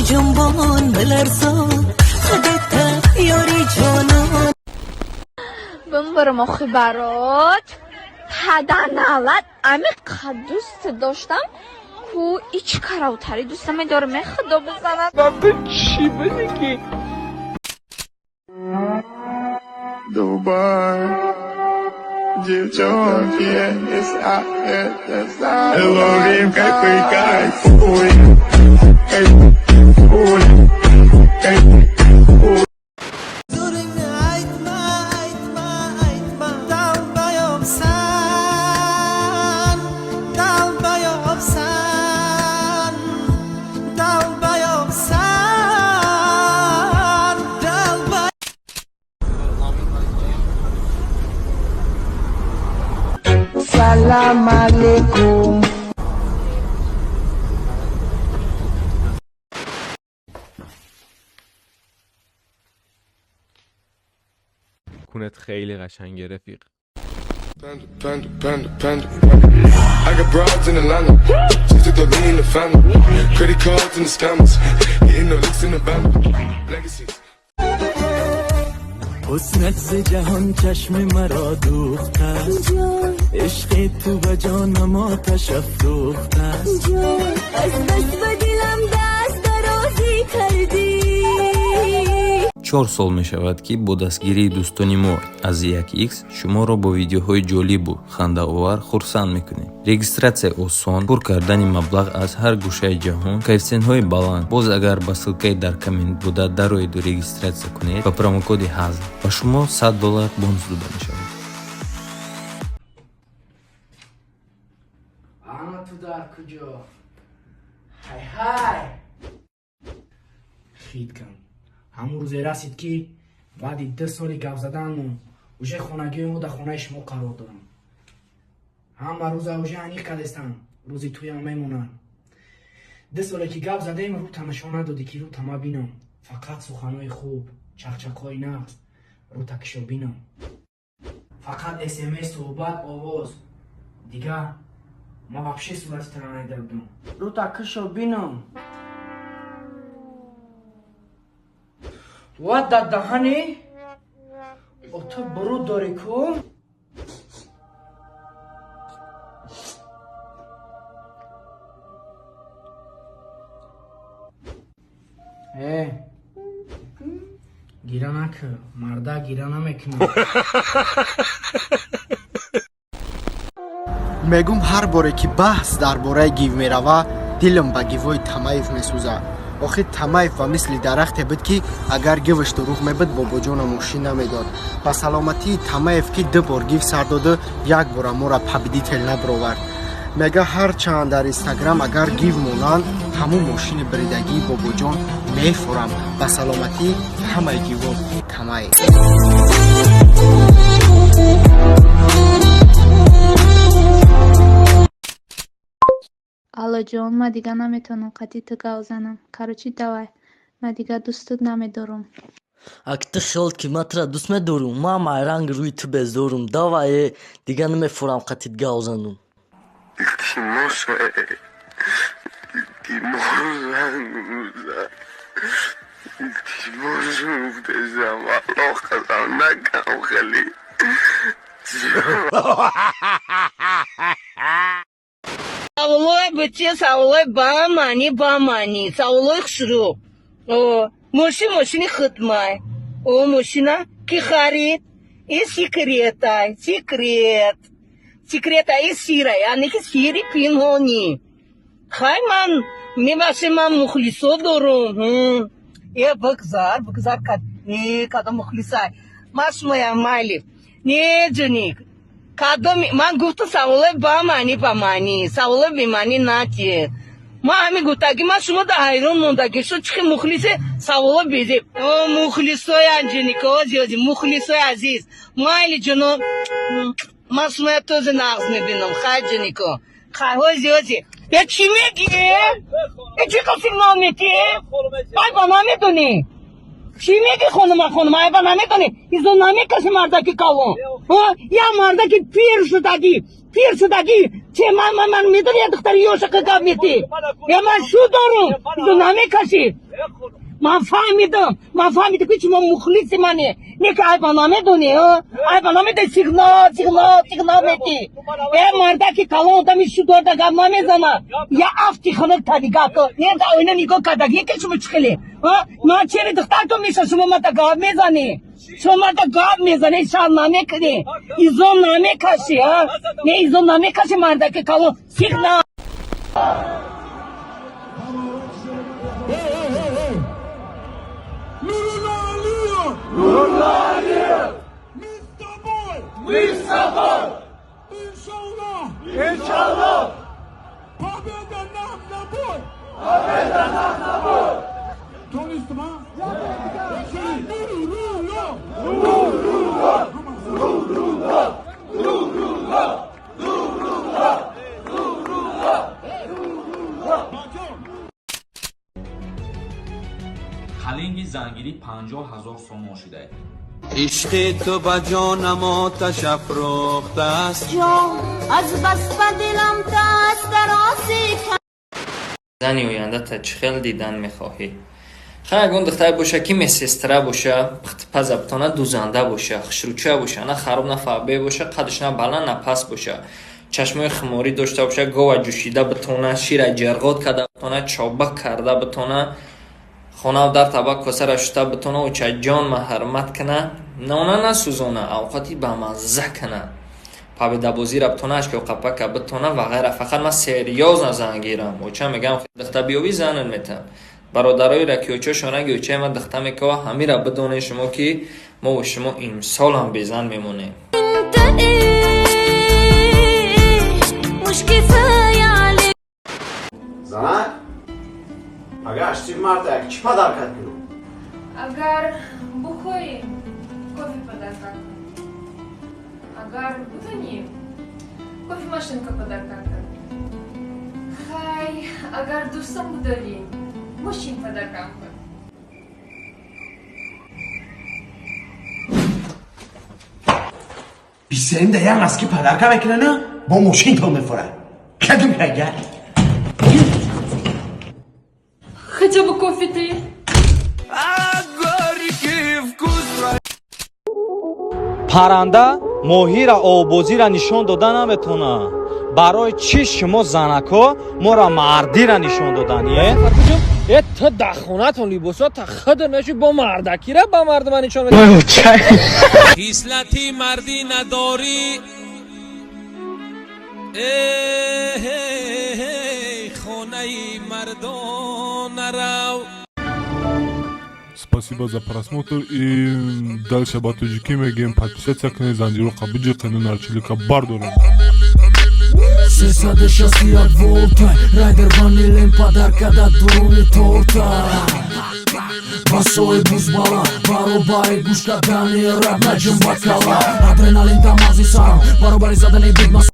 بجنبان بلرزان خودت یاری جانان. Бимбарам охи барот. Паданалат ами дӯст доштам ку ич каравтари дӯста медорам, е худо бизанад. Дубай. Девчонки, ловим кайфы, кайфуем, кайфуем, кайфуем. Zo'ringni aytma, aytma, aytma, dalbayobsan, dalbayobsan, dalbayobsan, dalba. Salam alaikum. کونت خیلی قشنگه رفیق. Panda, panda, panda, panda. I got broads in Atlanta. Just took the lean in the family. Credit cards and the scammers. Hitting the licks in the band. Legacies. حسنت ز جهان چشم مرا دوخته است، عشق تو به جانم آتش افروخته است. Аз бас ба дилам даст дарозӣ кардӣ. 4 сол мешавад, ки бо дастгирии дӯстони мо аз 1x шуморо бо видеоҳои ҷолибу хандаовар хурсанд мекунем. Регистратсия осон, пур кардани маблағ аз ҳар гӯшаи ҷаҳон, коэффисиентҳои баланд. Боз агар ба ссылкаи дар коммент буда дароеду регистратсия кунед, ба промокоди ҳазл ба шумо 100 доллар бонус дода мешавад. Ана, ту дар куҷо? Ҳай, ҳай, хит кан. Ҳамун рӯзе расид, ки баъди 2 соли гап заданмон уже хонагиҳои мо дар хонаи шумо қарор дорам. Ҳама рӯза уже аниқ кардестам, рӯзи туям мемонанд. 2 соле ки гап задем, рӯта нишон надодӣ, ки рӯта ма бинам. Фақат суханҳои хуб, чақчақҳои нағз, рӯта кишо бинам. Фақат смс, суҳбат, овоз, дигар ма вообще сурати тара надида будам. Рӯта кишо бинам. Ва дар даҳани о ту буруд дорӣ ку? Э, гира накӯ, марда гира намекунад. Мегум, ҳар боре ки баҳс дар бораи гив мерава, дилам ба гивои Тамаев месӯзад. Охир Тамаев ба мисли дарахте буд, ки агар гиваш дурӯғ мебуд, бобоҷона мошин намедод. Ба саломатии Тамаев, ки ду бор гив сар доду як бора мора победитель набировард. Мега, ҳарчанд дар Инстаграм агар гив монанд, ҳамун мошини бридагии бобоҷон мефурам. Ба саломатии ҳамаи гиво Тамаев. Аллоҷон, ман дигар наметавонам қатъи ту гап занам. Короче, давай, ман дигар дӯстат намедорам. Ак ту хиёлат, ки ман тура дӯст медорум, ман майранги рӯи ту безорум. Давай, э, дигар намефурам қатъит гап занум. Илтимос, илтимос, илтимос, гуфтесам, Аллоҳ қасам, накам хеле. Саволои бите, саволои ба маъни, ба маъни, саволои хушрӯ. О, мошин, мошини худмай. О, мошина ки харид? И секретай, секрет. Секрета и сира, яъне ки сири пинҳонӣ. Хай, ман мебахшед, ман мухлисо дорум. Е, бигзар, бигзар, кадом мухлисай. Ман шумоям, майли. Не, ҷоник. Кадоми ман гуфтам, саволои ба маъни, ба маъни, саволои бемаънӣ натиед. Ман ҳамин гуфтагӣ, ман шумо да ҳайрон мондагӣ шуд, чӣ мухлисе, саволо безеб. О, мухлисои Анҷеника, ози, ози, мухлисои азиз, майли, ҷоно, ман шумоя този нағз мебинам. Хай, ҷонико, хай, ози, ози. Е, чӣ мегӣ? Е, чӣ қил сигнал метӣ? Айба намедонӣ, чӣ мегӣ? Хонума, хонума, айба намедонӣ, изо намекаши, мардаки калон, я мардаки пир шудагӣ, пир шудагӣ. Че, ман медонӣ, я духтари ёшақа гап метӣ, я ман шу дорум, изо намекашӣ. Ман фаҳмидам, ман фаҳмидам, ки шумо мухлиси мане. Не ки айба намедонӣ, айба намедонӣ, сигнал, сигнал, сигнал метӣ. Э, мардаки калон, одами шудорда гап намезана. Я афти хунук та нигоҳ кун. Не, да оина нигоҳ кардагӣ, ки шумо чӣ хеле? Ман чери духтартон меша, шумо мата гап мезанӣ. Шумо мата гап мезанӣ, шарм намекунӣ. Изом намекашӣ, а? Не, изом намекашӣ, мардаки калон. Сигнал. Қалинги зангирӣ 50 000 сомон шудааст. Ишқи ту ба ҷонам оташ афрӯхтааст. Ҷон, аз бас ба дилам даст дарозӣ. Зани ояндата чӣ хел дидан мехоҳӣ? Хай, ягон духтар боша, ки медсестра боша, пухтупаза битона, дузанда боша, хушрӯча боша, на хароб, на фарбе боша, қадаш на баланд, на паст боша, чашмои хуморӣ дошта боша, гова ҷӯшида битона, шира ҷарғот карда битона, чобак карда битона, хонав дар табак косара шуста битона, очаҷон ма ҳурмат кана, нона насӯзона, авқоти бамазза кана, победабозира битона, ашкоқапака битона ва ғайра. Фақат ман серьёзно зан гирам. Оча мегам, духта биёвӣ, занат метам. Бародароеро, ки очашон ранги очаи ман духта мекова, ҳамира бидонед шумо, ки мо шумо имсолам безан мемонем. انت ايه؟ مش كفاية عليك؟ Занак, агар ашти мардак, чӣ подарка кунам? Агар бухоҳӣ, кофе подарка кун. Агар бутонӣ, кофемашинка подарка кун. Хай, агар дӯстам будорӣ, мошин подаркам кун. Бисемда як носки подарка мекунана, бо мошин то мефора кадум кага. Хотя бы кофе ты. Горький вкус. Парранда моҳира обозира нишон дода наметавонад. Барои чӣ шумо занакҳо моро мардира нишон додан е? Э, ту дар хонатон либосо та худр меши, бо мардакира ба мардума нишон. Хислати мардӣ надорӣ, хонаи мардон нарав. Спасибо за просмотр и дальше ба тоҷикӣ мегӯем: подписаться кунед, занҷироқа биҷиқену нарчилика бардорем. 361 волта райдер ванилем подарка да дуруни торта. Басои бузбала баробари гӯш кардани рап наҷум бакала, адреналин дар мағзи сарам баробари задани бигмас.